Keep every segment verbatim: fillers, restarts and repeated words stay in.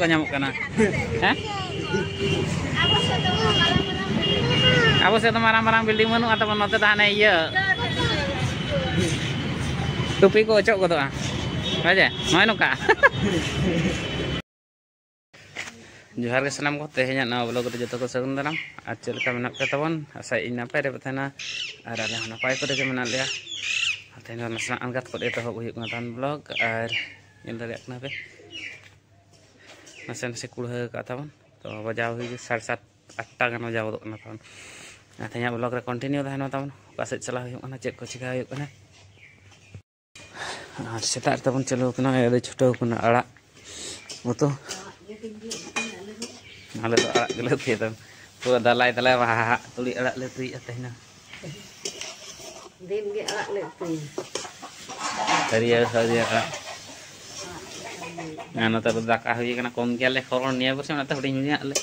ᱠᱚ ᱧᱟᱢᱚᱜ ᱠᱟᱱᱟ᱾ ᱦᱮᱸ? ᱟᱵᱚ ᱥᱮᱫ ᱫᱚ ᱢᱟᱨᱟᱝ ᱢᱟᱨᱟᱝ ᱵᱤᱞᱰᱤᱝ ᱵᱟᱹᱱᱩᱜᱼᱟ, ᱛᱟᱵᱚᱱ ᱱᱚᱛᱮ ᱫᱚ ᱦᱟᱱᱮ ᱤᱭᱟᱹ ᱴᱩᱯᱤ ᱠᱚ ᱚᱪᱚᱜ ᱜᱚᱫᱚᱜᱼᱟ᱾ ᱦᱳᱭ ᱡᱮ, ᱱᱚᱜᱼᱚᱭ ᱱᱚᱝᱠᱟ᱾ ᱡᱚᱦᱟᱨ ᱜᱮ ᱥᱟᱱᱟᱢ ᱠᱚ, ᱛᱮᱦᱮᱧᱟᱜ ᱱᱟᱣᱟ ᱵᱞᱚᱜ ᱨᱮ ᱡᱚᱛᱚ ᱠᱚ ᱥᱟᱹᱜᱩᱱ ᱫᱟᱨᱟᱢ᱾ ᱟᱨ ᱪᱮᱫ ᱞᱮᱠᱟ ᱢᱮᱱᱟᱜ ᱯᱮ ᱛᱟᱵᱚᱱ? ᱟᱥᱟᱭᱮᱫ ᱟᱹᱧ ᱱᱟᱯᱟᱭ ᱨᱮᱯᱮ ᱛᱟᱦᱮᱱᱟ, ᱟᱨ ᱟᱞᱮ ᱦᱚᱸ ᱱᱟᱯᱟᱭ ᱠᱚᱨᱮ ᱜᱮ ᱢᱮᱱᱟᱜ ᱞᱮᱭᱟ᱾ ᱟᱨ ᱛᱮᱦᱮᱧ ᱫᱚ ᱱᱟᱥᱮᱱᱟᱜ ᱟᱬᱜᱟᱛ ᱠᱚᱨᱮ ᱮᱛᱚᱦᱚᱵ ᱦᱩᱭᱩᱜ ᱠᱟᱱᱟ ᱛᱟᱵᱚᱱ ᱵᱞᱚᱜ, ᱟᱨ ᱧᱮᱞ ᱫᱟᱲᱮᱭᱟᱜ ᱠᱟᱱᱟ ᱯᱮ ᱱᱟᱥᱮ ᱱᱟᱥᱮ ᱠᱩᱲᱦᱟᱹ ᱠᱟᱜ ᱛᱟᱵᱚᱱ᱾ ᱛᱚ ᱵᱟᱡᱟᱣ ᱦᱩᱭ ᱥᱟᱲᱮ ᱥᱟᱛ ᱟᱴᱴᱟ ᱜᱟᱱ ᱵᱟᱡᱟᱣ ᱜᱚᱫᱚᱜ ᱠᱟᱱᱟ ᱛᱟᱵᱚᱱ᱾ ᱟᱨ ᱛᱮᱦᱮᱧᱟᱜ ᱵᱞᱚᱜ ᱨᱮ ᱠᱚᱱᱴᱤᱱᱤᱭᱩ ᱛᱟᱦᱮᱱ ᱢᱟ ᱛᱟᱵᱚᱱ, ᱚᱠᱟ ᱥᱮᱫ ᱪᱟᱞᱟᱣ ᱦᱩᱭᱩᱜ ᱠᱟᱱᱟ, ᱪᱮᱫ ᱠᱚ ᱪᱤᱠᱟ ᱦᱩᱭᱩᱜ ᱠᱟᱱᱟ᱾ ᱟᱨ ᱥᱮᱛᱟᱜ ᱨᱮ ᱛᱟᱵᱚᱱ ᱪᱟᱹᱞᱩ ᱟᱠᱟᱱᱟ, ᱟᱫᱚ ᱪᱷᱩᱴᱟᱹᱣ ᱠᱟᱱᱟ ᱟᱲᱟᱜ ᱩᱛᱩ᱾ ᱟᱞᱮ ᱫᱚ ᱟᱲᱟᱜ ᱜᱮᱞᱮ ᱩᱛᱩᱭᱟ ᱛᱟᱵᱚᱱ᱾ ᱯᱩᱨᱟᱹ ᱫᱟᱞᱟᱭ ᱫᱟᱞᱟᱭ ᱵᱟᱦᱟ ᱛᱩᱲᱤ ᱟᱲᱟᱜ ᱞᱮ ᱩᱛᱩᱭᱮᱫᱼᱟ ᱛᱮᱦᱮᱧ ᱫᱚ᱾ ᱫᱤᱱ ᱜᱮ ᱟᱲᱟᱜ ᱞᱮ ᱩᱛᱩᱭᱟ᱾ ᱦᱟᱹᱨᱭᱟᱹᱲ ᱦᱟᱹᱨᱭᱟᱹᱲ ᱟᱲᱟᱜ᱾ ᱟᱨ ᱱᱚᱛᱮ ᱫᱚ ᱫᱟᱠᱟ ᱦᱩᱭ ᱠᱟᱱᱟ ᱠᱚᱢ ᱜᱮᱭᱟᱞᱮ, ᱦᱚᱲ ᱱᱤᱭᱟᱹ ᱵᱚᱪᱷᱚᱨ ᱚᱱᱟᱛᱮ ᱦᱩᱰᱤᱧ ᱦᱩᱰᱤᱧᱟᱜ ᱞᱮ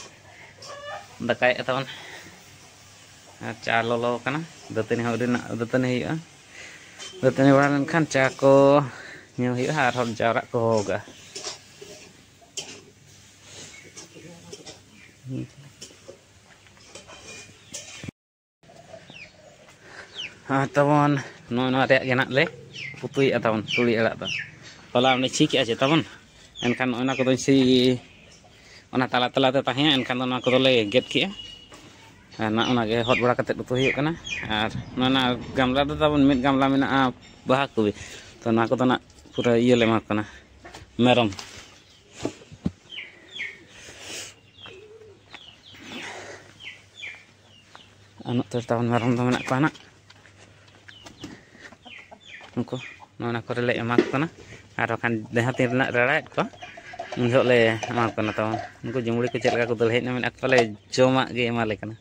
ᱫᱟᱠᱟᱭᱮᱫᱼᱟ ᱛᱟᱵᱚᱱ᱾ ᱟᱨ ᱪᱟ ᱞᱚᱞᱚ ᱟᱠᱟᱱᱟ, ᱫᱟᱹᱛᱟᱹᱱᱤ ᱦᱚᱸ ᱟᱹᱰᱤ ᱱᱟ-, ᱫᱟᱹᱛᱟᱹᱱᱤ ᱦᱩᱭᱩᱜᱼᱟ᱾ ᱫᱟᱹᱛᱟᱹᱱᱤ ᱵᱟᱲᱟ ᱞᱮᱱᱠᱷᱟᱱ ᱪᱟ ᱠᱚ ᱧᱩ ᱦᱩᱭᱩᱜᱼᱟ, ᱟᱨᱦᱚᱸ ᱡᱟᱣᱨᱟᱜ ᱠᱚ ᱦᱚᱦᱚ ᱠᱟᱜᱼᱟ᱾ ᱟᱨ ᱛᱟᱵᱚᱱ ᱱᱚᱜᱼᱚ ᱱᱚᱣᱟ ᱨᱮᱭᱟᱜ ᱜᱮ ᱱᱟᱜ ᱞᱮ ᱩᱛᱩᱭᱮᱫᱼᱟ ᱛᱟᱵᱚᱱ ᱛᱩᱲᱤ ᱟᱲᱟᱜ ᱫᱚ᱾ ᱦᱚᱞᱟ ᱚᱸᱰᱮ ᱥᱤ ᱠᱮᱜᱼᱟ ᱪᱮ ᱛᱟᱵᱚᱱ, ᱮᱱᱠᱷᱟᱱ ᱱᱚᱜᱼᱚ ᱱᱚᱣᱟ ᱠᱚᱫᱚᱧ ᱥᱤ, ᱚᱱᱟ ᱛᱟᱞᱟ ᱛᱟᱞᱟᱛᱮ ᱛᱟᱦᱮᱸᱭᱟ, ᱮᱱᱠᱷᱟᱱ ᱫᱚ ᱱᱚᱣᱟ ᱠᱚᱫᱚᱞᱮ ᱜᱮᱫ ᱠᱮᱜᱼᱟ᱾ ᱟᱨ ᱱᱚᱜᱼᱚ ᱱᱚᱣᱟ ᱜᱮ ᱦᱚᱫ ᱵᱟᱲᱟ ᱠᱟᱛᱮᱫ ᱩᱛᱩ ᱦᱩᱭᱩᱜ ᱠᱟᱱᱟ᱾ ᱟᱨ ᱱᱚᱣᱟ ᱜᱟᱢᱞᱟ ᱫᱚ ᱛᱟᱵᱚᱱ ᱢᱤᱫ ᱜᱟᱢᱞᱟ ᱢᱮᱱᱟᱜᱼᱟ ᱵᱟᱦᱟ ᱠᱚᱵᱤ, ᱛᱚ ᱱᱚᱣᱟ ᱠᱚᱫᱚ ᱱᱟᱜ ᱯᱩᱨᱟᱹ ᱤᱭᱟᱹ ᱞᱮ ᱮᱢᱟ ᱠᱚ ᱠᱟᱱᱟ, ᱢᱮᱨᱚᱢ᱾ ᱟᱨ ᱱᱚᱛᱮ ᱛᱟᱵᱚᱱ ᱢᱮᱨᱚᱢ ᱫᱚ ᱢᱮᱱᱟᱜ ᱠᱚᱣᱟ ᱱᱟᱜ᱾ ᱩᱱᱠᱩ ᱱᱚᱜᱼᱚ ᱱᱟ ᱠᱚᱨᱮ ᱞᱮ ᱮᱢᱟ ᱠᱚ ᱠᱟᱱᱟ᱾ ᱟᱨ ᱵᱟᱠᱷᱟᱱ ᱡᱟᱦᱟᱸ ᱛᱤᱱ ᱨᱮᱱᱟᱜ ᱨᱟᱲᱟᱭᱮᱫ ᱠᱚᱣᱟ, ᱩᱱ ᱡᱚᱦᱚᱜ ᱞᱮ ᱮᱢᱟ ᱠᱚ ᱠᱟᱱᱟ ᱛᱟᱵᱚᱱ᱾ ᱩᱱᱠᱩ ᱡᱩᱢᱲᱤ ᱠᱚ ᱪᱮᱫ ᱞᱮᱠᱟ ᱠᱚ ᱫᱟᱹᱲ ᱦᱮᱡ ᱮᱱᱟ, ᱢᱮᱱᱟᱜ ᱠᱚᱣᱟ ᱞᱮ ᱡᱚᱢᱟᱜ ᱜᱮ ᱮᱢᱟ ᱞᱮ ᱠᱟᱱᱟ᱾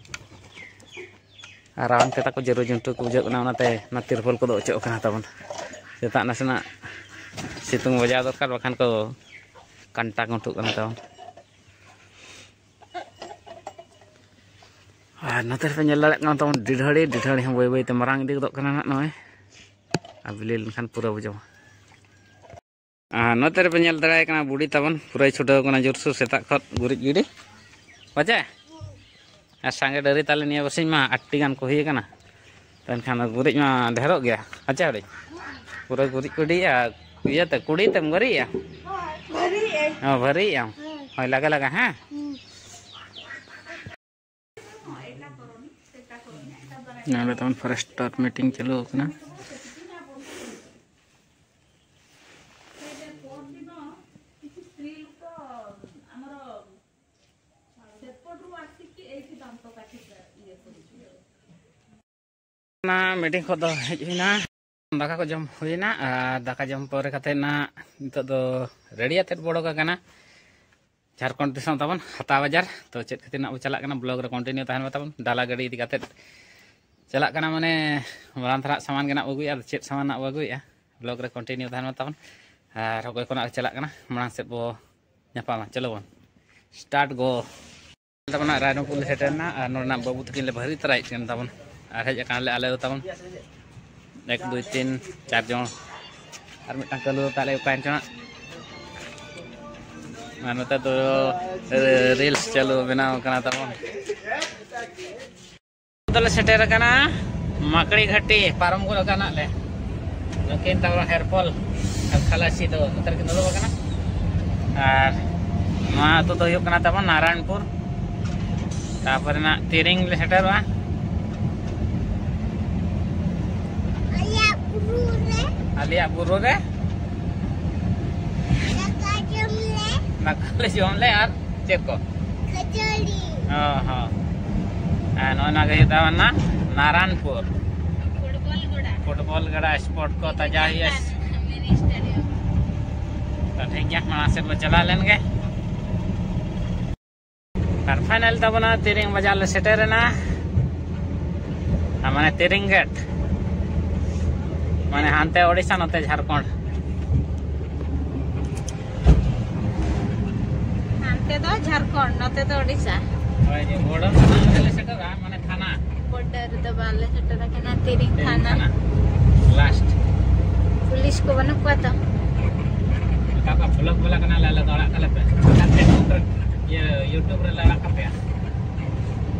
ᱟᱨ ᱨᱟᱵᱟᱝ ᱛᱮ ᱛᱟᱠᱚ ᱡᱟᱹᱨᱩ ᱡᱩᱱᱴᱩ ᱠᱚ ᱵᱩᱡᱷᱟᱹᱜ ᱠᱟᱱᱟ, ᱚᱱᱟᱛᱮ ᱚᱱᱟ ᱛᱤᱨᱯᱚᱞ ᱠᱚᱫᱚ ᱚᱪᱚᱜ ᱠᱟᱱᱟ ᱛᱟᱵᱚᱱ᱾ ᱥᱮᱛᱟᱜ ᱱᱟᱥᱮᱱᱟᱜ ᱥᱤᱛᱩᱝ ᱵᱟᱡᱟᱣ ᱫᱚᱨᱠᱟᱨ, ᱵᱟᱠᱷᱟᱱ ᱠᱚ ᱠᱟᱱᱴᱟ ᱜᱩᱱᱴᱩᱜ ᱠᱟᱱᱟ ᱛᱟᱵᱚᱱ᱾ ᱟᱨ ᱱᱚᱛᱮ ᱨᱮᱯᱮ ᱧᱮᱞ ᱫᱟᱲᱮᱭᱟᱜ ᱠᱟᱱᱟ ᱛᱟᱵᱚᱱ ᱰᱤᱰᱷᱟᱹᱲᱤ, ᱰᱤᱰᱷᱟᱹᱲᱤ ᱦᱚᱸ ᱵᱟᱹᱭ ᱵᱟᱹᱭ ᱛᱮ ᱢᱟᱨᱟᱝ ᱤᱫᱤ ᱜᱚᱫᱚᱜ ᱠᱟᱱᱟ ᱱᱟᱜ ᱱᱚᱜᱼᱚᱭ᱾ ᱟᱨ ᱵᱤᱞᱤ ᱞᱮᱱᱠᱷᱟᱱ ᱯᱩᱨᱟᱹ ᱵᱚ ᱡᱚᱢᱟ᱾ ᱟᱨ ᱱᱚᱛᱮ ᱨᱮᱯᱮ ᱧᱮᱞ ᱫᱟᱲᱮᱭᱟᱭ ᱠᱟᱱᱟ, ᱵᱩᱰᱷᱤ ᱛᱟᱵᱚᱱ ᱯᱩᱨᱟᱹᱭ ᱪᱷᱩᱴᱟᱹᱣ ᱠᱟᱱᱟ ᱡᱳᱨᱥᱳᱨ ᱥᱮᱛᱟᱜ ᱠᱷᱚᱱ ᱜᱩᱨᱤᱡ ᱜᱤᱰᱤ᱾ ᱯᱟᱪᱮ? ᱟᱨ ᱥᱟᱸᱜᱮ ᱰᱟᱹᱨᱤ ᱛᱟᱞᱮ ᱱᱤᱭᱟᱹ ᱵᱟᱨᱥᱤᱧ ᱢᱟ ᱟᱴᱴᱤ ᱜᱟᱱ ᱠᱚ ᱦᱩᱭ ᱟᱠᱟᱱᱟ᱾ ᱛᱚ ᱮᱱᱠᱷᱟᱱ ᱫᱚ ᱜᱩᱨᱤᱡ ᱢᱟ ᱰᱷᱮᱨᱚᱜ ᱜᱮᱭᱟ᱾ ᱟᱪᱪᱷᱟ ᱦᱩᱰᱤᱧ, ᱯᱩᱨᱟᱹ ᱜᱩᱨᱤᱡ ᱠᱚ ᱤᱫᱤᱭᱟ᱾ ᱤᱭᱟᱹᱛᱮ ᱠᱩᱰᱤ ᱛᱮᱢ ᱜᱩᱨᱤᱡ ᱮᱜᱼᱟ? ᱦᱳᱭ, ᱵᱷᱟᱹᱨᱤ ᱮᱜᱼᱟᱹᱧ᱾ ᱚ, ᱵᱷᱟᱹᱨᱤ ᱮᱜᱼᱟᱢ? ᱦᱳᱭ᱾ ᱦᱳᱭ, ᱞᱟᱜᱟ ᱞᱟᱜᱟ, ᱦᱮᱸ? ᱦᱩᱸ᱾ ᱱᱚᱰᱮ ᱛᱟᱵᱚᱱ ᱯᱷᱚᱨᱮᱥᱴᱟᱨ ᱢᱤᱴᱤᱝ ᱪᱟᱹᱞᱩ ᱟᱠᱟᱱᱟ᱾ ᱚᱱᱟ ᱢᱤᱴᱤᱝ ᱠᱷᱚᱱ ᱫᱚ ᱦᱮᱡ ᱦᱩᱭᱱᱟ, ᱫᱟᱠᱟ ᱠᱚ ᱡᱚᱢ ᱦᱩᱭᱱᱟ, ᱟᱨ ᱫᱟᱠᱟ ᱡᱚᱢ ᱯᱚᱨᱮ ᱠᱟᱛᱮ ᱱᱟᱜ ᱱᱤᱛᱚᱜ ᱫᱚ ᱨᱮᱰᱤ ᱟᱛᱮᱫ ᱵᱚ ᱚᱰᱚᱠ ᱟᱠᱟᱱᱟ ᱡᱷᱟᱲᱠᱷᱚᱸᱰ ᱫᱤᱥᱚᱢ ᱛᱟᱵᱚᱱ ᱦᱟᱛᱟ ᱵᱟᱡᱟᱨ᱾ ᱛᱚ ᱪᱮᱫ ᱠᱷᱟᱹᱛᱤᱨ ᱱᱟᱜ ᱵᱚ ᱪᱟᱞᱟᱜ ᱠᱟᱱᱟ, ᱵᱞᱚᱜ ᱨᱮ ᱠᱚᱱᱴᱤᱱᱤᱭᱩ ᱛᱟᱦᱮᱱ ᱢᱟ ᱛᱟᱵᱚᱱ᱾ ᱰᱟᱞᱟ ᱜᱟᱹᱰᱤ ᱤᱫᱤ ᱠᱟᱛᱮᱫ ᱪᱟᱞᱟᱜ ᱠᱟᱱᱟ, ᱢᱟᱱᱮ ᱢᱟᱨᱟᱝ ᱫᱷᱟᱨᱟ ᱥᱟᱢᱟᱱ ᱜᱮ ᱱᱟᱜ ᱵᱚ ᱟᱹᱜᱩᱭᱟ᱾ ᱟᱫᱚ ᱪᱮᱫ ᱥᱟᱢᱟᱱ ᱱᱟᱜ ᱵᱚ ᱟᱹᱜᱩᱭᱮᱫᱼᱟ, ᱵᱞᱚᱜ ᱨᱮ ᱠᱚᱱᱴᱤᱱᱤᱭᱩ ᱛᱟᱦᱮᱱ ᱢᱟ ᱛᱟᱵᱚᱱ᱾ ᱟᱨ ᱚᱠᱚᱭ ᱠᱚ ᱱᱟᱜ ᱪᱟᱞᱟᱜ ᱠᱟᱱᱟ, ᱢᱟᱲᱟᱝ ᱥᱮᱫ ᱵᱚ ᱧᱟᱯᱟᱢᱟ᱾ ᱪᱚᱞᱚ ᱵᱚᱱ ᱥᱴᱟᱨᱴ ᱜᱳ᱾ ᱛᱟᱵᱚᱱᱟ ᱨᱟᱭᱨᱚᱝᱯᱩᱨ ᱞᱮ ᱥᱮᱴᱮᱨ ᱮᱱᱟ, ᱟᱨ ᱱᱚᱰᱮᱱᱟᱜ ᱵᱟᱹᱵᱩ ᱛᱟᱹᱠᱤᱱ ᱞᱮ ᱵᱷᱟᱹᱨᱤ ᱛᱚᱨᱟᱭᱮᱫ ᱠᱤᱱ ᱛᱟᱵᱚᱱ᱾ ᱟᱨ ᱦᱮᱡ ᱟᱠᱟᱱᱟᱞᱮ ᱟᱞᱮ ᱫᱚ ᱛᱟᱵᱚᱱ ᱮᱠ, ᱫᱩᱭ, ᱛᱤᱱ, ᱪᱟᱨ ᱡᱚᱱ᱾ ᱟᱨ ᱢᱤᱫᱴᱟᱝ ᱠᱟᱹᱞᱩ ᱛᱟᱞᱮ ᱚᱠᱟᱭᱮᱱ ᱪᱚ ᱦᱟᱸᱜ᱾ ᱟᱨ ᱱᱚᱛᱮ ᱫᱚ ᱨᱤᱞᱥ ᱪᱟᱹᱞᱩ ᱵᱮᱱᱟᱣ ᱠᱟᱱᱟ ᱛᱟᱵᱚᱱ᱾ ᱫᱚᱞᱮ ᱥᱮᱴᱮᱨ ᱟᱠᱟᱱᱟ ᱢᱟᱠᱲᱤ ᱜᱷᱟᱴᱤ, ᱯᱟᱨᱚᱢ ᱜᱚᱫ ᱟᱠᱟᱱᱟ ᱞᱮ᱾ ᱱᱩᱠᱤᱱ ᱛᱟᱵᱚᱱ ᱦᱮᱨᱯᱚᱞ ᱟᱨ ᱠᱷᱟᱞᱟᱥᱤ ᱫᱚ ᱱᱚᱛᱮ ᱨᱮᱠᱤᱱ ᱫᱩᱲᱩᱵ ᱟᱠᱟᱱᱟ᱾ ᱟᱨ ᱱᱚᱣᱟ ᱟᱹᱛᱩ ᱫᱚ ᱦᱩᱭᱩᱜ ᱠᱟᱱᱟ ᱛᱟᱵᱚᱱ ᱱᱟᱨᱟᱭᱚᱱᱯᱩᱨ᱾ ᱛᱟᱯᱚᱨᱮ ᱱᱟᱜ ᱛᱤᱨᱤᱝ ᱞᱮ ᱥᱮᱴᱮᱨᱚᱜᱼᱟ᱾ ᱟᱞᱮᱭᱟᱜ ᱵᱩᱨᱩ ᱨᱮ᱾ ᱟᱞᱮᱭᱟᱜ ᱵᱩᱨᱩ ᱨᱮ᱾ ᱫᱟᱠᱟ ᱡᱚᱢ ᱞᱮ᱾ ᱫᱟᱠᱟ ᱞᱮ ᱡᱚᱢ ᱞᱮ ᱟᱨ ᱪᱮᱫ ᱠᱚ? ᱠᱷᱟᱹᱡᱟᱹᱲᱤ᱾ ᱚ ᱦᱚᱸ᱾ ᱟᱨ ᱱᱚᱜᱼᱚᱭ ᱱᱚᱣᱟ ᱜᱮ ᱦᱩᱭᱩᱜ ᱛᱟᱵᱚᱱᱟ ᱱᱟᱨᱟᱱᱯᱩᱨ᱾ ᱯᱷᱩᱴᱵᱚᱞ ᱜᱚᱰᱟ᱾ ᱯᱷᱩᱴᱵᱚᱞ ᱜᱚᱰᱟ ᱥᱯᱳᱨᱴ ᱠᱚ ᱛᱟᱡᱟ ᱦᱩᱭᱩᱜᱼᱟ᱾ ᱢᱤᱱᱤ ᱥᱴᱮᱰᱤᱭᱟᱢ᱾ ᱛᱚ ᱴᱷᱤᱠ ᱜᱮᱭᱟ, ᱢᱟᱲᱟᱝ ᱥᱮᱫ ᱵᱚ ᱪᱟᱞᱟᱣ ᱞᱮᱱ ᱜᱮ᱾ ᱟᱨ ᱯᱷᱟᱭᱱᱟᱞ ᱛᱟᱵᱚᱱᱟ ᱛᱤᱨᱤᱝ ᱵᱟᱡᱟᱨ ᱞᱮ ᱥᱮᱴᱮᱨ ᱮᱱᱟ᱾ ᱟᱨ ᱢᱟᱱᱮ ᱛᱤᱨᱤᱝ ᱜᱮᱴ, ᱢᱟᱱᱮ ᱦᱟᱱᱛᱮ ᱳᱰᱤᱥᱟ, ᱱᱚᱛᱮ ᱡᱷᱟᱲᱠᱷᱚᱸᱰ᱾ ᱦᱟᱱᱛᱮ ᱫᱚ ᱡᱷᱟᱲᱠᱷᱚᱸᱰ, ᱱᱚᱛᱮ ᱫᱚ ᱳᱰᱤᱥᱟ᱾ ᱦᱳᱭ, ᱡᱮ ᱵᱚᱰᱟᱨ ᱛᱷᱟᱱᱟ ᱨᱮᱞᱮ ᱥᱮᱴᱮᱨᱟ, ᱢᱟᱱᱮ ᱛᱷᱟᱱᱟ᱾ ᱵᱚᱰᱟᱨ ᱨᱮᱫᱚ ᱵᱟᱞᱮ ᱥᱮᱴᱮᱨ ᱟᱠᱟᱱᱟ, ᱛᱤᱨᱤᱝ ᱛᱤᱨᱤᱝ ᱛᱷᱟᱱᱟ᱾ ᱛᱷᱟᱱᱟ᱾ ᱞᱟᱥᱴ᱾ ᱯᱩᱞᱤᱥ ᱠᱚ ᱵᱟᱹᱱᱩᱜ ᱠᱚᱣᱟ ᱛᱚ? ᱚᱠᱟ ᱵᱞᱚᱜ ᱵᱟᱞᱟ ᱠᱟᱱᱟᱞᱮ ᱟᱞᱮ ᱫᱚ, ᱟᱲᱟᱜ ᱠᱟᱞᱮ ᱯᱮ᱾ ᱚᱱᱟ Facebook ᱨᱮ, ᱤᱭᱟᱹ, YouTube ᱨᱮᱞᱮ ᱟᱲᱟᱜ ᱠᱟᱯᱮᱭᱟ᱾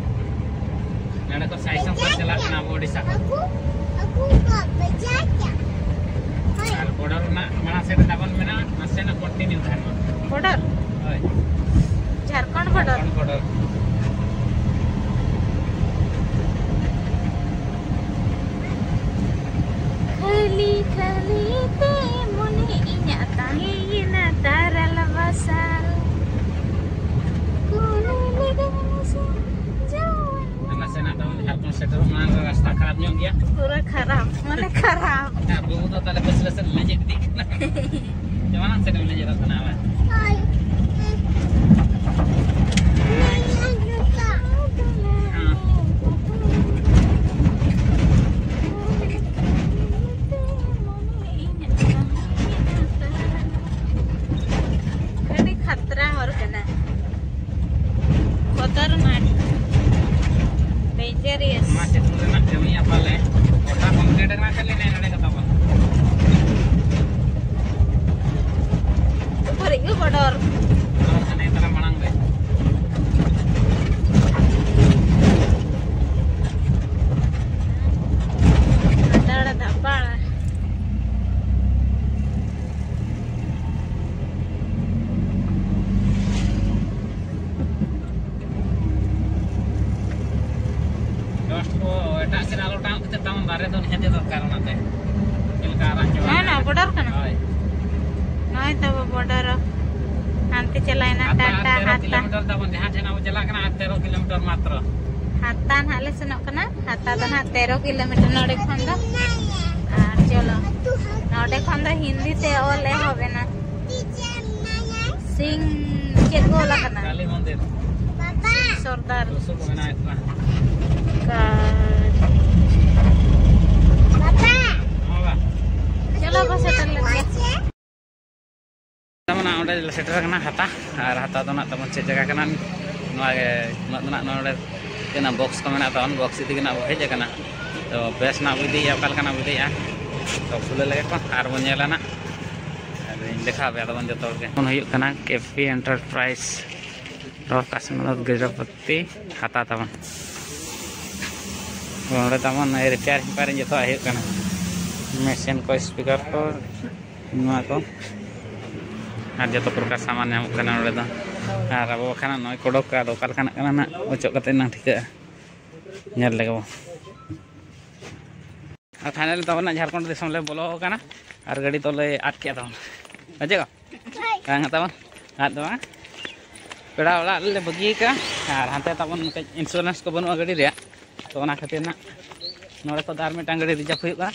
ᱱᱚᱰᱮ ᱠᱚ ᱥᱟᱭᱥᱚᱝ ᱠᱚ ᱪᱟᱞᱟᱜ ᱠᱟᱱᱟ ᱟᱵᱚ ᱳᱰᱤᱥᱟ ᱠᱷᱚᱱ᱾ ᱟᱨ ᱵᱚᱰᱟᱨ ᱨᱮᱱᱟᱜ ᱢᱟᱲᱟᱝ ᱥᱮᱫ ᱨᱮ ᱛᱟᱵᱚᱱ ᱢᱮᱱᱟᱜᱼᱟ, ᱱᱟᱥᱮᱱᱟᱜ ᱠᱚᱱᱴᱤᱱᱤᱭᱩ ᱛᱟᱦᱮᱱ ᱢᱟ᱾ ᱵᱚᱰᱟᱨ? ᱦᱳᱭ᱾ ᱡᱷᱟᱲᱠᱷᱚᱸᱰ ᱵᱚᱰᱟᱨ? ᱡᱷᱟᱲᱠᱷᱚᱸᱰ ᱵᱚᱰᱟᱨ᱾ ᱠᱷᱟᱹᱞᱤ ᱠᱷᱟᱹᱞᱤ ᱛᱮ ᱢᱚᱱᱮ ᱤᱧᱟᱜ ᱛᱟᱦᱮᱸᱭᱮᱱᱟ ᱛᱟᱨᱟᱞ ᱵᱟᱥᱟᱞ᱾ ᱠᱩᱞᱤ ᱞᱮᱫᱟᱢ ᱥᱮ ᱡᱟᱶᱟᱭ? ᱱᱟᱥᱮᱱᱟᱜ ᱫᱚ ᱡᱷᱟᱲᱠᱷᱚᱸᱰ ᱥᱮᱴᱮᱨᱚᱜ ᱢᱟᱲᱟᱝ ᱨᱮ ᱨᱟᱥᱛᱟ ᱠᱷᱟᱨᱟᱯ ᱧᱚᱜ ᱜᱮᱭᱟ᱾ ᱯᱩᱨᱟᱹ ᱠᱷᱟᱨᱟᱯ, ᱢᱟᱱᱮ ᱠᱷᱟᱨᱟᱯ᱾ ᱟᱨ ᱵᱟᱹᱵᱩ ᱫᱚ ᱛᱟᱦᱞᱮ ᱵᱮᱥ ᱞᱮ ᱥᱮᱱ ᱞᱮᱸᱡᱮᱫ ᱤᱫᱤᱜ ᱠᱟᱱᱟ᱾ ᱢᱟᱲᱟᱝ ᱥᱮᱫ ᱮᱢ ᱞᱮᱸᱡᱮᱫᱚᱜ ᱠᱟᱱᱟ ᱟᱵᱟᱨ᱾ ᱦᱳᱭ᱾ ᱦᱮᱸ᱾ ᱟᱹᱰᱤ ᱠᱷᱟᱛᱨᱟ ᱦᱚᱨ ᱠᱟᱱᱟ᱾ ᱠᱷᱚᱛᱚᱨᱱᱟᱠ᱾ ᱰᱮᱧᱡᱟᱨᱤᱭᱟᱥ᱾ ᱱᱚᱣᱟ ᱪᱟᱹᱛᱩ ᱨᱮᱱᱟᱜ ᱠᱟᱹᱢᱤᱭᱟ ᱯᱟᱞᱮ᱾ ᱜᱚᱴᱟ ᱠᱚᱝᱠᱨᱤᱴ ᱟᱠᱟᱱᱟ, ᱠᱷᱟᱹᱞᱤ ᱱᱮ ᱱᱚᱰᱮ ᱠᱟᱛᱟ ᱵᱚᱱ᱾ ᱩᱯᱟᱹᱨᱤᱡ ᱜᱮ ᱵᱚᱰᱚᱨ᱾ ᱟᱨ ᱦᱟᱱᱮ ᱛᱟᱨᱟ ᱢᱟᱲᱟᱝ ᱨᱮ᱾ ᱫᱟᱲᱟ ᱫᱟᱜ ᱵᱟᱲᱟ᱾ ᱰᱚᱥᱴ ᱠᱚ ᱮᱴᱟᱜ ᱥᱮᱫ ᱟᱞᱚ ᱚᱴᱟᱝ ᱠᱷᱟᱹᱛᱤᱨ ᱛᱟᱵᱚᱱ ᱫᱟᱨᱮ ᱫᱚ ᱱᱤᱦᱟᱹᱛ ᱜᱮ ᱫᱚᱨᱠᱟᱨ ᱚᱱᱟᱛᱮ᱾ ᱪᱮᱫ ᱞᱮᱠᱟ ᱟᱨᱟᱜ ᱪᱟᱵᱟ ᱱᱚᱣᱟ ᱟᱠᱟᱱᱟ᱾ ᱱᱚᱣᱟ ᱵᱚᱰᱟᱨ ᱠᱟᱱᱟ? ᱦᱳᱭ᱾ ᱱᱚᱜᱼᱚᱭ ᱛᱟᱵᱚ ᱵᱚᱰᱟᱨ᱾ ᱦᱟᱱᱛᱮ ᱪᱟᱞᱟᱣᱮᱱᱟ ᱦᱟᱛᱟ ᱟᱨ ᱴᱟᱴᱟ ᱛᱮᱨᱚ ᱦᱟᱛᱟ᱾ ᱠᱤᱞᱳᱢᱤᱴᱟᱨ ᱛᱟᱵᱚᱱ, ᱡᱟᱦᱟᱸ ᱴᱷᱮᱱ ᱟᱵᱚ ᱪᱟᱞᱟᱜ ᱠᱟᱱᱟ, ᱟᱨ ᱛᱮᱨᱚ ᱠᱤᱞᱳᱢᱤᱴᱟᱨ ᱢᱟᱛᱨᱚ᱾ ᱦᱟᱛᱟ ᱱᱟᱦᱟᱜ ᱞᱮ ᱥᱮᱱᱚᱜ ᱠᱟᱱᱟ᱾ ᱦᱟᱛᱟ ᱫᱚ ᱱᱟᱦᱟᱜ ᱛᱮᱨᱚ ᱠᱤᱞᱳᱢᱤᱴᱟᱨ ᱱᱚᱰᱮ ᱠᱷᱚᱱ ᱫᱚ᱾ ᱟᱨ ᱪᱚᱞᱚ, ᱱᱚᱰᱮ ᱠᱷᱚᱱ ᱫᱚ ᱦᱤᱱᱫᱤ ᱛᱮ ᱚᱞ ᱮᱦᱚᱵ ᱮᱱᱟ᱾ ᱥᱤᱝ ᱪᱮᱫ ᱠᱚ ᱚᱞ ᱟᱠᱟᱱᱟ? ᱠᱟᱞᱤ ᱢᱚᱱᱫᱤᱨ᱾ ᱥᱤᱝ ᱥᱚᱨᱫᱟᱨ᱾ ᱨᱩᱥᱩ ᱠᱚ ᱵᱮᱱᱟᱣᱮᱫ ᱠᱚᱣᱟ᱾ ᱠᱟᱨᱰ᱾ ᱦᱚᱸ ᱵᱟ᱾ ᱪᱚᱞᱚ ᱵᱚ ᱥᱮᱴᱮᱨ ᱞᱮᱱ ᱜᱮ᱾ ᱛᱟᱵᱚᱱᱟ, ᱚᱸᱰᱮ ᱞᱮ ᱥᱮᱴᱮᱨ ᱟᱠᱟᱱᱟ ᱦᱟᱛᱟ᱾ ᱟᱨ ᱦᱟᱛᱟ ᱫᱚ ᱱᱟᱜ ᱛᱟᱵᱚᱱ ᱪᱮᱫ ᱡᱟᱭᱜᱟ ᱠᱟᱱᱟ? ᱱᱚᱣᱟ ᱜᱮ, ᱩᱱᱟᱹᱜ ᱫᱚ ᱱᱟᱜ ᱱᱚᱰᱮ ᱛᱤᱱᱟᱹᱜ ᱵᱚᱠᱥ ᱠᱚ ᱢᱮᱱᱟᱜ ᱛᱟᱵᱚᱱ, ᱵᱚᱠᱥ ᱤᱫᱤ ᱜᱮ ᱱᱟᱜ ᱵᱚ ᱦᱮᱡ ᱟᱠᱟᱱᱟ᱾ ᱛᱚ ᱵᱮᱥ ᱱᱟᱜ ᱵᱚ ᱤᱫᱤᱭᱮᱫᱼᱟ, ᱚᱠᱟ ᱞᱮᱠᱟᱱᱟᱜ ᱵᱚ ᱤᱫᱤᱭᱮᱫᱼᱟ? ᱛᱚ ᱠᱷᱩᱞᱟᱹᱣ ᱞᱮᱜᱮ ᱠᱚ ᱟᱨ ᱵᱚᱱ ᱧᱮᱞᱟ ᱱᱟᱜ᱾ ᱫᱮᱠᱷᱟᱣ ᱯᱮ ᱟᱫᱚ ᱵᱚᱱ ᱡᱚᱛᱚ ᱦᱚᱲ ᱜᱮ᱾ ᱵᱚᱱ ᱦᱩᱭᱩᱜ ᱠᱟᱱᱟ ᱠᱮᱯᱷᱤ ᱮᱱᱴᱟᱨᱯᱨᱟᱭᱤᱡᱽ ᱨᱚ ᱠᱟᱥᱢᱤᱨ ᱜᱤᱨᱟᱯᱚᱛᱤ ᱦᱟᱛᱟ ᱛᱟᱵᱚᱱ᱾ ᱱᱚᱰᱮ ᱛᱟᱵᱚᱱ ᱱᱚᱜᱼᱚᱭ ᱨᱤᱯᱮᱭᱟᱨᱤᱝ ᱯᱮᱭᱟᱨᱤᱝ ᱡᱚᱛᱚᱣᱟᱜ ᱦᱩᱭᱩᱜ ᱠᱟᱱᱟ, ᱢᱮᱥᱤᱱ ᱠᱚ, ᱥᱯᱤᱠᱟᱨ ᱠᱚ, ᱱᱚᱣᱟ ᱠᱚ, ᱟᱨ ᱡᱚᱛᱚ ᱯᱨᱚᱠᱟᱨ ᱥᱟᱢᱟᱱ ᱧᱟᱢᱚᱜ ᱠᱟᱱᱟ ᱱᱚᱰᱮ ᱫᱚ᱾ ᱟᱨ ᱟᱵᱚ ᱵᱟᱠᱷᱟᱱ ᱱᱚᱜᱼᱚᱭ ᱠᱚᱰᱚᱠ ᱟᱫᱚ ᱚᱠᱟ ᱞᱮᱠᱟᱱᱟᱜ ᱠᱟᱱᱟ ᱱᱟᱜ ᱚᱪᱚᱜ ᱠᱟᱛᱮ ᱱᱟᱝ ᱴᱷᱤᱠᱟᱹᱜᱼᱟ, ᱧᱮᱞ ᱞᱮᱜᱮ ᱵᱚᱱ᱾ ᱟᱨ ᱯᱷᱟᱭᱱᱟᱞ ᱛᱟᱵᱚᱱ ᱱᱟᱜ ᱡᱷᱟᱲᱠᱷᱚᱸᱰ ᱫᱤᱥᱚᱢ ᱞᱮ ᱵᱚᱞᱚ ᱟᱠᱟᱱᱟ ᱟᱨ ᱜᱟᱹᱰᱤ ᱫᱚᱞᱮ ᱟᱫ ᱠᱮᱫ ᱛᱟᱵᱚᱱ᱾ ᱵᱩᱡᱷᱟᱹᱣ? ᱵᱟᱝ ᱛᱟᱵᱚᱱ ᱟᱫ ᱫᱚ ᱵᱟᱝ, ᱯᱮᱲᱟ ᱚᱲᱟᱜ ᱨᱮᱞᱮ ᱵᱟᱹᱜᱤ ᱟᱠᱟᱫᱼᱟ᱾ ᱟᱨ ᱦᱟᱱᱛᱮ ᱛᱟᱵᱚᱱ ᱢᱤᱫᱴᱮᱡ ᱤᱱᱥᱩᱨᱮᱱᱥ ᱠᱚ ᱵᱟᱹᱱᱩᱜᱼᱟ ᱜᱟᱹᱰᱤ ᱨᱮᱭᱟᱜ, ᱛᱚ ᱚᱱᱟ ᱠᱷᱟᱹᱛᱤᱨ ᱱᱟᱜ ᱱᱚᱰᱮ ᱠᱷᱚᱱ ᱫᱚ ᱟᱨ ᱢᱤᱫᱴᱟᱝ ᱜᱟᱹᱰᱤ ᱨᱤᱡᱟᱨᱵᱷ ᱦᱩᱭᱩᱜᱼᱟ᱾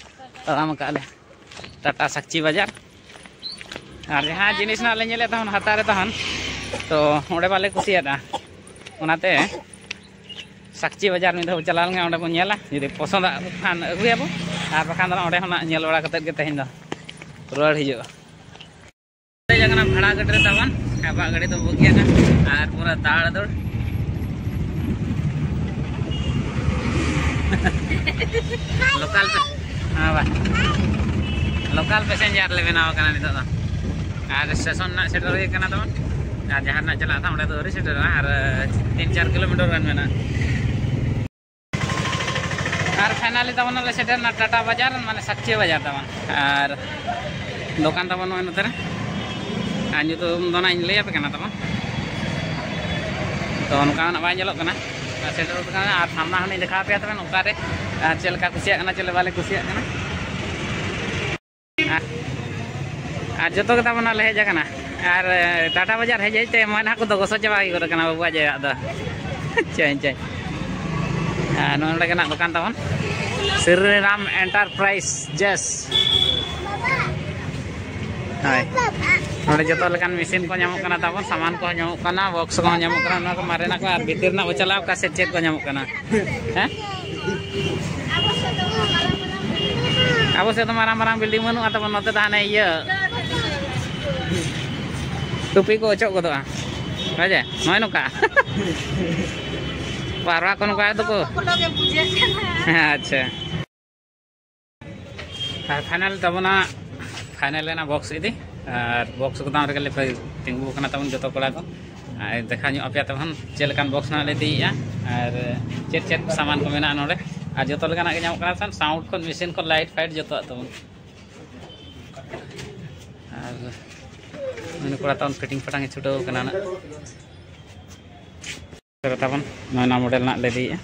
ᱛᱟᱲᱟᱢ ᱟᱠᱟᱫ ᱞᱮ ᱴᱟᱴᱟ ᱥᱟᱠᱪᱤ ᱵᱟᱡᱟᱨ᱾ ᱟᱨ ᱡᱟᱦᱟᱸ ᱡᱤᱱᱤᱥ ᱱᱟᱜ ᱞᱮ ᱧᱮᱞᱮᱫ ᱛᱟᱦᱮᱱ ᱦᱟᱛᱟᱣ ᱨᱮ ᱛᱟᱦᱮᱱ, ᱛᱚ ᱚᱸᱰᱮ ᱵᱟᱞᱮ ᱠᱩᱥᱤᱭᱟᱫᱼᱟ, ᱚᱱᱟᱛᱮ ᱥᱟᱠᱪᱤ ᱵᱟᱡᱟᱨ ᱢᱤᱫ ᱫᱷᱟᱣ ᱪᱟᱞᱟᱣ ᱞᱮᱱᱠᱷᱟᱱ ᱚᱸᱰᱮ ᱵᱚᱱ ᱧᱮᱞᱟ, ᱡᱩᱫᱤ ᱯᱚᱥᱚᱸᱫᱟᱜ ᱠᱷᱟᱱ ᱟᱹᱜᱩᱭᱟᱵᱚ, ᱟᱨ ᱵᱟᱠᱷᱟᱱ ᱫᱚ ᱚᱸᱰᱮ ᱠᱷᱚᱱᱟᱜ ᱧᱮᱞ ᱵᱟᱲᱟ ᱠᱟᱛᱮᱫ ᱜᱮ ᱛᱮᱦᱮᱧ ᱫᱚ ᱨᱩᱣᱟᱹᱲ ᱦᱤᱡᱩᱜᱼᱟ᱾ ᱫᱮᱡ ᱟᱠᱟᱱᱟ ᱵᱷᱟᱲᱟ ᱜᱟᱹᱰᱤ ᱨᱮ ᱛᱟᱵᱚᱱ, ᱟᱵᱚᱣᱟᱜ ᱜᱟᱹᱰᱤ ᱫᱚ ᱵᱩᱠ ᱜᱮᱭᱟ ᱱᱟᱜ, ᱟᱨ ᱯᱩᱨᱟᱹ ᱫᱟᱲ ᱫᱟᱹᱲ᱾ ᱞᱳᱠᱟᱞ ᱯᱮ-, ᱦᱮᱸ ᱵᱟ᱾ ᱞᱳᱠᱟᱞ ᱯᱮᱥᱮᱧᱡᱟᱨ ᱞᱮ ᱵᱮᱱᱟᱣ ᱟᱠᱟᱱᱟ ᱱᱤᱛᱚᱜ ᱫᱚ᱾ ᱟᱨ ᱥᱴᱮᱥᱚᱱ ᱨᱮᱱᱟᱜ ᱥᱮᱴᱮᱨ ᱦᱩᱭ ᱟᱠᱟᱱᱟ ᱛᱟᱵᱚᱱ᱾ ᱟᱨ ᱡᱟᱦᱟᱸ ᱨᱮᱱᱟᱜ ᱪᱟᱞᱟᱜ ᱛᱟᱦᱮᱸ ᱚᱸᱰᱮ ᱫᱚ ᱟᱹᱣᱨᱤ ᱥᱮᱴᱮᱨᱚᱜᱼᱟ, ᱟᱨ ᱛᱤᱱ ᱪᱟᱨ ᱠᱤᱞᱳᱢᱤᱴᱟᱨ ᱜᱟᱱ ᱢᱮᱱᱟᱜᱼᱟ᱾ ᱟᱨ ᱯᱷᱟᱭᱱᱟᱞᱤ ᱛᱟᱵᱚᱱ ᱞᱮ ᱥᱮᱴᱮᱨ ᱮᱱᱟ ᱴᱟᱴᱟ ᱵᱟᱡᱟᱨ, ᱢᱟᱱᱮ ᱥᱟᱠᱪᱤᱭᱟᱹ ᱵᱟᱡᱟᱨ ᱛᱟᱵᱚᱱ᱾ ᱟᱨ ᱫᱚᱠᱟᱱ ᱛᱟᱵᱚᱱ ᱱᱚᱜᱼᱚᱭ ᱱᱚᱛᱮ ᱨᱮ᱾ ᱟᱨ ᱧᱩᱛᱩᱢ ᱫᱚ ᱱᱟᱜ ᱤᱧ ᱞᱟᱹᱭ ᱟᱯᱮ ᱠᱟᱱᱟ ᱛᱟᱵᱚᱱ᱾ ᱛᱚ ᱚᱱᱠᱟ ᱱᱟᱜ ᱵᱟᱭ ᱧᱮᱞᱚᱜ ᱠᱟᱱᱟ᱾ ᱟᱨ ᱥᱮᱴᱮᱨ ᱟᱠᱟᱱᱟ ᱟᱨ ᱥᱟᱢᱱᱟ ᱦᱚᱸ ᱞᱤᱧ ᱫᱮᱠᱷᱟᱣ ᱟᱯᱮᱭᱟ ᱛᱚᱵᱮ ᱱᱚᱝᱠᱟ ᱨᱮ᱾ ᱟᱨ ᱪᱮᱫ ᱞᱮᱠᱟ ᱠᱩᱥᱤᱭᱟᱜ ᱠᱟᱱᱟ, ᱪᱮᱫ ᱞᱮᱠᱟ ᱵᱟᱞᱮ ᱠᱩᱥᱤᱭᱟᱜ ᱠᱟᱱᱟ᱾ ᱟᱨ, ᱟᱨ ᱡᱚᱛᱚ ᱜᱮ ᱛᱟᱵᱚᱱ ᱱᱟᱜ ᱞᱮ ᱦᱮᱡ ᱟᱠᱟᱱᱟ᱾ ᱟᱨ, ᱮ, ᱴᱟᱴᱟ ᱵᱟᱡᱟᱨ ᱦᱮᱡ ᱦᱮᱡ ᱛᱮ ᱢᱚᱭᱱᱟ ᱠᱚᱫᱚ ᱜᱚᱥᱚ ᱪᱟᱵᱟ ᱦᱩᱭ ᱜᱚᱫ ᱟᱠᱟᱱᱟ ᱵᱟᱵᱩᱣᱟᱜ ᱡᱟᱭᱜᱟ ᱫᱚ᱾ ᱪᱮᱫ, ᱪᱮᱫ᱾ ᱟᱨ ᱱᱚᱰᱮ ᱜᱮ ᱱᱟᱜ ᱫᱚᱠᱟᱱ ᱛᱟᱵᱚᱱ᱾ ᱥᱨᱤᱨᱟᱢ ᱮᱱᱴᱟᱨᱯᱨᱟᱭᱤᱡᱮᱥ᱾ ᱦᱳᱭ᱾ ᱱᱚᱰᱮ ᱡᱚᱛᱚ ᱞᱮᱠᱟᱱ ᱢᱮᱥᱤᱱ ᱠᱚ ᱧᱟᱢᱚᱜ ᱠᱟᱱᱟ ᱛᱟᱵᱚᱱ, ᱥᱟᱢᱟᱱ ᱠᱚᱦᱚᱸ ᱧᱟᱢᱚᱜ ᱠᱟᱱᱟ, ᱵᱚᱠᱥ ᱠᱚᱦᱚᱸ ᱧᱟᱢᱚᱜ ᱠᱟᱱᱟ, ᱱᱚᱣᱟ ᱠᱚ ᱢᱟᱨᱮᱱᱟᱜ ᱠᱚ᱾ ᱟᱨ ᱵᱷᱤᱛᱤᱨ ᱨᱮᱱᱟᱜ ᱵᱚ ᱪᱟᱞᱟᱣ ᱠᱚᱜᱼᱟ ᱥᱮ ᱪᱮᱫ ᱠᱚ ᱧᱟᱢᱚᱜ ᱠᱟᱱᱟ? ᱦᱮᱸ? ᱟᱵᱚ ᱥᱮᱫ ᱫᱚ ᱢᱟᱨᱟᱝ ᱢᱟᱨᱟᱝ ᱵᱤᱞᱰᱤᱝ ᱵᱟᱹᱱᱩᱜᱼᱟ ᱛᱟᱵᱚᱱ, ᱱᱚᱛᱮ ᱫᱚ ᱦᱟᱱᱮ ᱤᱭᱟᱹ ᱴᱩᱯᱤ ᱠᱚ ᱚᱪᱚᱜ ᱜᱚᱫᱚᱜᱼᱟ᱾ ᱦᱳᱭ ᱡᱮ, ᱱᱚᱜᱼᱚᱭ ᱱᱚᱝᱠᱟ᱾ ᱯᱟᱣᱨᱟ ᱠᱚ ᱱᱚᱝᱠᱟ ᱫᱚᱠᱚ᱾ ᱟᱪᱪᱷᱟ᱾ ᱟᱨ ᱯᱷᱟᱭᱱᱟᱞ ᱛᱟᱵᱚᱱᱟ, ᱯᱷᱟᱭᱱᱟᱞ ᱨᱮᱱᱟᱜ ᱵᱚᱠᱥ ᱤᱫᱤ᱾ ᱟᱨ ᱵᱚᱠᱥ ᱜᱚᱫᱟᱢ ᱨᱮᱜᱮ ᱞᱮ ᱛᱤᱸᱜᱩ ᱟᱠᱟᱱᱟ ᱛᱟᱵᱚᱱ ᱡᱚᱛᱚ ᱠᱚᱲᱟ ᱠᱚ᱾ ᱟᱨ ᱫᱮᱠᱷᱟᱣ ᱧᱚᱜ ᱟᱯᱮᱭᱟ ᱛᱟᱵᱚᱱ ᱪᱮᱫ ᱞᱮᱠᱟᱱ ᱵᱚᱠᱥ ᱱᱟᱜ ᱞᱮ ᱤᱫᱤᱭᱮᱫᱼᱟ ᱟᱨ ᱪᱮᱫ ᱪᱮᱫ ᱥᱟᱢᱟᱱ ᱠᱚ ᱢᱮᱱᱟᱜᱼᱟ ᱱᱚᱰᱮ᱾ ᱟᱨ ᱡᱚᱛᱚ ᱞᱮᱠᱟᱱᱟᱜ ᱜᱮ ᱧᱟᱢᱚᱜ ᱠᱟᱱᱟ ᱥᱟᱵᱚᱱ, ᱥᱟᱣᱩᱱᱰ ᱠᱷᱚᱱ, ᱢᱮᱥᱤᱱ ᱠᱷᱚᱱ, ᱞᱟᱭᱤᱴ ᱯᱷᱟᱭᱤᱴ ᱡᱚᱛᱚᱣᱟᱜ ᱛᱟᱵᱚᱱ᱾ ᱟᱨ ᱩᱱᱤ ᱠᱚᱲᱟ ᱛᱟᱵᱚᱱ ᱯᱷᱤᱴᱤᱝ ᱯᱷᱟᱴᱟᱝ ᱮ ᱪᱷᱩᱴᱟᱹᱣ ᱠᱟᱱᱟ ᱱᱟᱜ᱾ ᱛᱟᱵᱚᱱ ᱱᱚᱭᱱᱟ ᱢᱚᱰᱮᱞ ᱱᱟᱜ ᱞᱮ ᱤᱫᱤᱭᱮᱫᱼᱟ᱾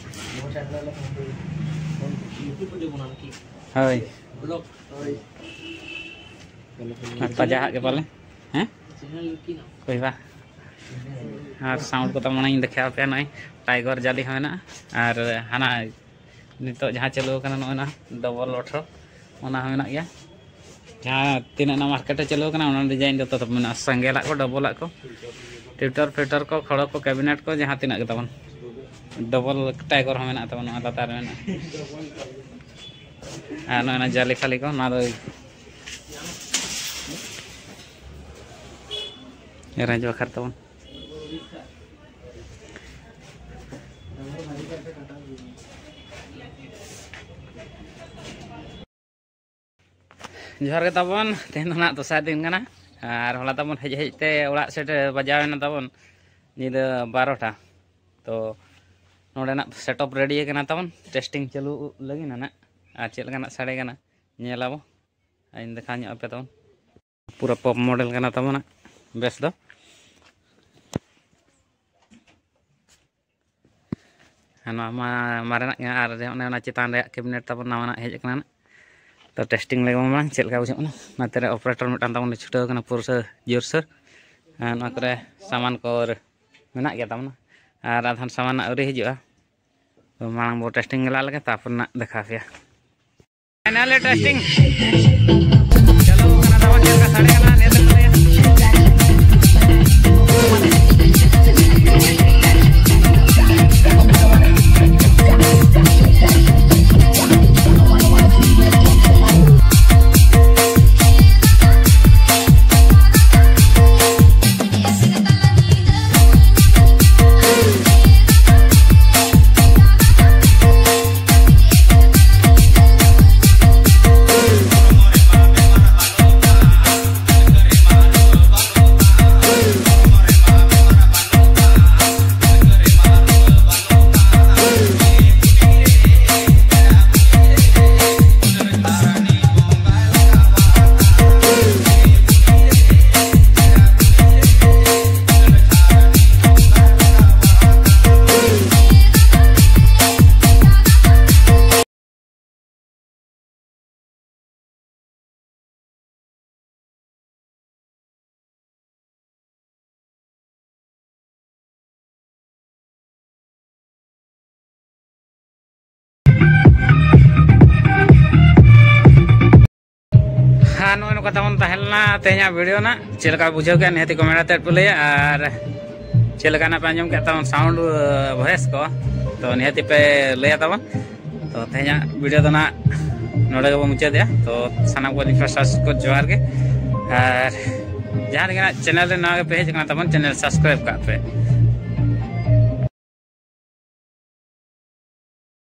ᱦᱳᱭ᱾ ᱟᱨ ᱯᱟᱡᱟᱣᱟᱜ ᱜᱮ ᱯᱟᱞᱮ᱾ ᱦᱮᱸ? ᱠᱚᱭ ᱵᱟ᱾ ᱟᱨ ᱥᱟᱣᱩᱱᱰ ᱠᱚᱫᱚ ᱢᱟᱲᱟᱝ ᱤᱧ ᱫᱮᱠᱷᱟᱣ ᱟᱯᱮᱭᱟ, ᱱᱚᱜᱼᱚᱭ ᱴᱟᱭᱜᱚᱨ ᱡᱟᱹᱞᱤ ᱦᱚᱸ ᱢᱮᱱᱟᱜᱼᱟ᱾ ᱟᱨ ᱦᱟᱱᱟ ᱱᱤᱛᱚᱜ ᱡᱟᱦᱟᱸ ᱪᱟᱹᱞᱩ ᱟᱠᱟᱱᱟ ᱱᱚᱜᱼᱚᱭ ᱱᱟ ᱰᱚᱵᱚᱞ ᱚᱴᱷᱨᱚ, ᱚᱱᱟ ᱦᱚᱸ ᱢᱮᱱᱟᱜ ᱜᱮᱭᱟ᱾ ᱡᱟᱦᱟᱸ ᱛᱤᱱᱟᱹᱜ ᱱᱟ ᱢᱟᱨᱠᱮᱴ ᱨᱮ ᱪᱟᱹᱞᱩ ᱟᱠᱟᱱᱟ ᱚᱱᱟ ᱰᱤᱡᱟᱭᱤᱱ ᱡᱚᱛᱚ ᱛᱟᱵᱚ ᱢᱮᱱᱟᱜᱼᱟ, ᱥᱮᱸᱜᱮᱞᱟᱜ ᱠᱚ, ᱰᱚᱵᱚᱞᱟᱜ ᱠᱚ, ᱴᱤᱭᱩᱴᱟᱨ ᱯᱷᱤᱭᱩᱴᱟᱨ ᱠᱚ, ᱠᱷᱚᱲᱚ ᱠᱚ, ᱠᱮᱵᱤᱱᱮᱴ ᱠᱚ, ᱡᱟᱦᱟᱸ ᱛᱤᱱᱟᱹᱜ ᱜᱮ ᱛᱟᱵᱚᱱ᱾ ᱰᱚᱵᱚᱞ ᱴᱟᱭᱜᱚᱨ ᱦᱚᱸ ᱢᱮᱱᱟᱜ ᱛᱟᱵᱚᱱᱟ, ᱱᱚᱣᱟ ᱞᱟᱛᱟᱨ ᱨᱮ ᱢᱮᱱᱟᱜᱼᱟ᱾ ᱟᱨ ᱱᱚᱜᱼᱚᱭ ᱱᱟ ᱡᱟᱞᱤ ᱯᱷᱟᱞᱤ ᱠᱚ, ᱱᱚᱣᱟ ᱫᱚ ᱨᱮᱸᱡᱽ ᱵᱟᱠᱷᱟᱨ ᱛᱟᱵᱚᱱ᱾ ᱡᱚᱦᱟᱨ ᱜᱮ ᱛᱟᱵᱚᱱ, ᱛᱮᱦᱮᱧ ᱫᱚ ᱱᱟᱜ ᱫᱚᱥᱟᱨ ᱫᱤᱱ ᱠᱟᱱᱟ᱾ ᱟᱨ ᱦᱚᱞᱟ ᱛᱟᱵᱚᱱ ᱦᱮᱡ ᱦᱮᱡ ᱛᱮ ᱚᱲᱟᱜ ᱥᱮᱴᱮᱨ ᱵᱟᱡᱟᱣ ᱮᱱᱟ ᱛᱟᱵᱚᱱ ᱧᱤᱫᱟᱹ ᱵᱟᱨᱚᱴᱟ᱾ ᱛᱚ ᱱᱚᱰᱮᱱᱟᱜ ᱥᱮᱴᱟᱯ ᱨᱮᱰᱤ ᱠᱟᱱᱟ ᱛᱟᱵᱚᱱ, ᱴᱮᱥᱴᱤᱝ ᱪᱟᱹᱞᱩ ᱞᱟᱹᱜᱤᱫ ᱱᱟᱜ᱾ ᱟᱨ ᱪᱮᱫ ᱞᱮᱠᱟᱱᱟᱜ ᱥᱟᱰᱮ ᱠᱟᱱᱟ ᱧᱮᱞ ᱟᱵᱚ, ᱟᱨ ᱤᱧ ᱫᱮᱠᱷᱟᱣ ᱧᱚᱜ ᱟᱯᱮ ᱛᱟᱵᱚᱱ᱾ ᱯᱩᱨᱟᱹ ᱯᱚᱯ ᱢᱚᱰᱮᱞ ᱠᱟᱱᱟ ᱛᱟᱵᱚᱱᱟ ᱵᱮᱥ ᱫᱚ᱾ ᱟᱨ ᱱᱚᱣᱟ ᱢᱟ ᱢᱟᱨᱮᱱᱟᱜ ᱜᱮ, ᱟᱨ ᱚᱱᱮ ᱚᱱᱟ ᱪᱮᱛᱟᱱ ᱨᱮᱭᱟᱜ ᱠᱮᱵᱤᱱᱮᱴ ᱛᱟᱵᱚᱱ ᱱᱟᱣᱟᱱᱟᱜ ᱦᱮᱡ ᱟᱠᱟᱱᱟ ᱱᱟᱜ᱾ ᱛᱚ ᱴᱮᱥᱴᱤᱝ ᱞᱮᱜᱮ ᱵᱚᱱ ᱢᱟᱲᱟᱝ ᱪᱮᱫ ᱞᱮᱠᱟ ᱵᱩᱡᱷᱟᱹᱜ ᱠᱟᱱᱟ᱾ ᱱᱚᱛᱮ ᱨᱮ ᱚᱯᱟᱨᱮᱴᱚᱨ ᱢᱤᱫᱴᱟᱝ ᱛᱟᱵᱚᱱ ᱪᱷᱩᱴᱟᱹᱣ ᱠᱟᱱᱟ ᱯᱩᱨᱟᱹ ᱡᱳᱨᱥᱳᱨ᱾ ᱟᱨ ᱱᱚᱣᱟ ᱠᱚᱨᱮ ᱥᱟᱢᱟᱱ ᱠᱚ ᱢᱮᱱᱟᱜ ᱜᱮᱭᱟ ᱛᱟᱵᱚᱱᱟ, ᱟᱨ ᱟᱫᱷᱟᱱ ᱥᱟᱢᱟᱱ ᱟᱹᱣᱨᱤ ᱦᱤᱡᱩᱜᱼᱟ᱾ ᱛᱚ ᱢᱟᱲᱟᱝ ᱵᱚ ᱴᱮᱥᱴᱤᱝ ᱜᱮᱞᱟ ᱞᱮᱜᱮ, ᱛᱟᱨᱯᱚᱨ ᱱᱟᱜ ᱫᱮᱠᱷᱟᱣ ᱯᱮᱭᱟ᱾ ᱯᱷᱟᱭᱱᱟᱞ ᱴᱮᱥᱴᱤᱝ ᱪᱟᱹᱞᱩ ᱠᱟᱱᱟ ᱛᱟᱵᱚᱱ, ᱪᱮᱫ ᱞᱮᱠᱟ ᱥᱟᱰᱮ ᱠᱟᱱᱟ ᱱᱮᱥ ᱫᱚ᱾ ᱟᱨ ᱱᱚᱜᱼᱚᱭ ᱱᱚᱝᱠᱟ ᱛᱟᱵᱚᱱ ᱛᱟᱦᱮᱸ ᱞᱮᱱᱟ ᱛᱮᱦᱮᱧᱟᱜ ᱵᱷᱤᱰᱤᱭᱳ ᱱᱟᱜ᱾ ᱪᱮᱫ ᱞᱮᱠᱟ ᱵᱩᱡᱷᱟᱹᱣ ᱠᱮᱫᱟ ᱱᱤᱦᱟᱹᱛ ᱠᱚᱢᱮᱱᱴ ᱟᱛᱮᱫ ᱯᱮ ᱞᱟᱹᱭᱟ, ᱟᱨ ᱪᱮᱫ ᱞᱮᱠᱟ ᱱᱟᱜ ᱯᱮ ᱟᱸᱡᱚᱢ ᱠᱮᱫ ᱛᱟᱵᱚᱱ ᱥᱟᱣᱩᱱᱰ ᱵᱷᱚᱭᱮᱥ ᱠᱚ, ᱛᱚ ᱱᱤᱦᱟᱹᱛ ᱯᱮ ᱞᱟᱹᱭᱟ ᱛᱟᱵᱚᱱ᱾ ᱛᱚ ᱛᱮᱦᱮᱧᱟᱜ ᱵᱷᱤᱰᱤᱭᱳ ᱫᱚ ᱱᱟᱜ ᱱᱚᱰᱮ ᱜᱮᱵᱚᱱ ᱢᱩᱪᱟᱹᱫᱮᱜᱼᱟ᱾ ᱛᱚ ᱥᱟᱱᱟᱢ ᱠᱚ ᱟᱹᱰᱤ ᱥᱟᱥᱠᱚ ᱡᱚᱦᱟᱨ ᱜᱮ, ᱟᱨ ᱡᱟᱦᱟᱸ ᱨᱮᱜᱮ ᱱᱟᱜ ᱪᱮᱱᱮᱞ ᱨᱮ ᱱᱟᱣᱟ ᱜᱮᱯᱮ ᱦᱮᱡ ᱟᱠᱟᱱᱟ ᱛᱟᱵᱚᱱ, ᱪᱮᱱᱮᱞ ᱥᱟᱵᱥᱠᱨᱟᱭᱤᱵ ᱠᱟᱜ ᱯᱮ᱾